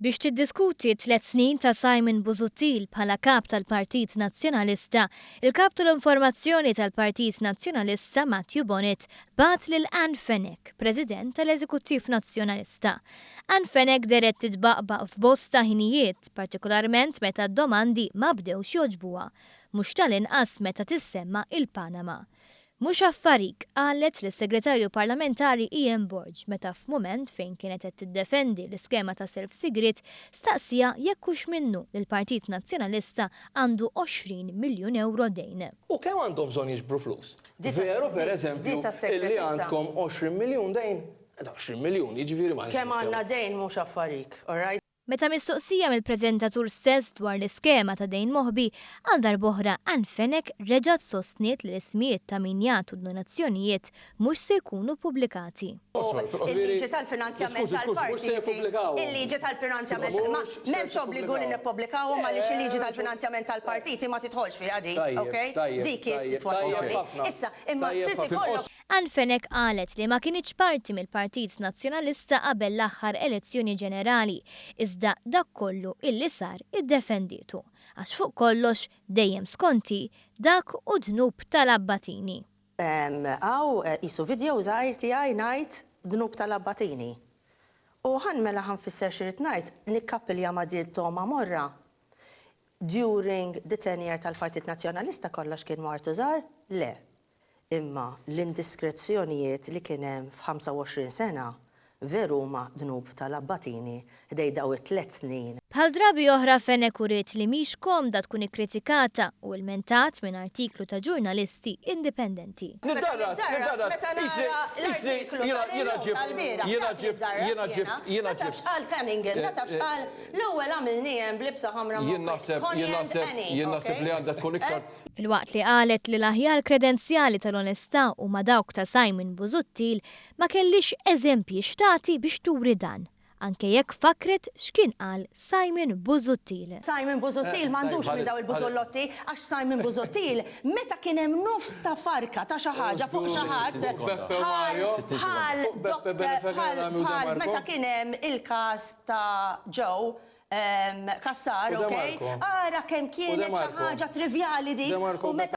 Biex tiddiskuti t-tliet snin ta' Simon Busuttil bħala Kap tal-Partit Nazzjonalista, il-Kap tal-Informazzjoni tal-Partit Nazzjonalista Matthew Bonett bagħat lil Ann Fenech, President tal-Eżekuttiv Nazzjonalista. Ann Fenech dehret titbaqbaq f'bosta ħinijiet, partikolarment meta d-domandi ma bdewx jogħġbuha, mhux tal-inqas meta tissemma il-Panama. Mhux affarik, qalet lis-Segretarju Parlamentari Ian Borg meta f'mument fejn kienet qed tiddefendi l-iskema ta' self sigriet staqsiha jekk hux minnu li l-Partit Nazzjonalista għandu 20 miljun ewro dejn. U kemm għandhom bżonn jiġbru flus? Veru, per eżempju, illi għandkom 20 miljun dejn? 20 miljun, jiġifieri ma. Kemm għandna dejn mhux affarik, all right? Meta mistoqsija mill-preżentatur stess dwar l-iskema ta' dejn moħbi, għal darb'oħra Ann Fenech reġgħet sostniet li l-ismijiet ta' min jagħtu d-donazzjonijiet mhux se jkunu ppubblikati. Il-liġi tal-finanzjament tal-partiti, il-liġi tal-finanzjament, ma m'hemmx obbligu li nippubblikawhom għaliex il-liġi tal-finanzjament tal-partiti ma tidħolx fiha din, ok? Dik hi s-sitwazzjoni. Issa, imma trid ikollok. Ann Fenech qalet li ma kinitx parti mill-Partit Nazzjonalista qabel l-aħħar elezzjoni ġenerali, iżda dak kollu illi sar iddefendietu. Għax fuq kollox, dejjem skont hi, dak hu dnub tal-abbatini. Hawn qisu video żgħir tiegħi ngħid dnub tal-abbatini. U ħa mela ħa nfisser xi rrid ngħid, nikkappilja ma' di t-togħma morra. During the tenure tal-Partit Nazzjonalista kollox kien mart u żgħar? Le. Imma l-indiskrezzjonijiet li kien hemm f'25 sena veru huma dnub tal-abbatini ħdej daw it-tlett snin. Bħal drabi oħra Fenech uriet li mhix komda tkun ikkritikata u ilmentat minn artiklu ta' ġurnalisti indipendenti. Meta niddarras, meta nara l-artiklu tal-illum tal-bieraħ, taf niddarras jiena, da taf x'qal Cunningham, da taf x'qal, l-ewwel għamilnihem b'libsa ħamra ma' Connie and Annie, okay? Filwaqt li qalet li l-aħjar kredenzjali tal-onestà huma dawk ta' Simon Busuttil, ma kellhiex eżempji x'tagħti biex turi dan, anke jekk fakkret x'kien qal Simon Busuttil. Simon Busuttil m'għandux minn dawn il-bużullotti għax Simon Busuttil meta kien hemm nofs ta' farka ta' xi ħaġa fuq xi ħadd bħal bħal bħal bħal meta kien hemm il-każ ta' Joe Cassar, ok? Ara kemm kienet xi ħaġa trivjali dik u meta.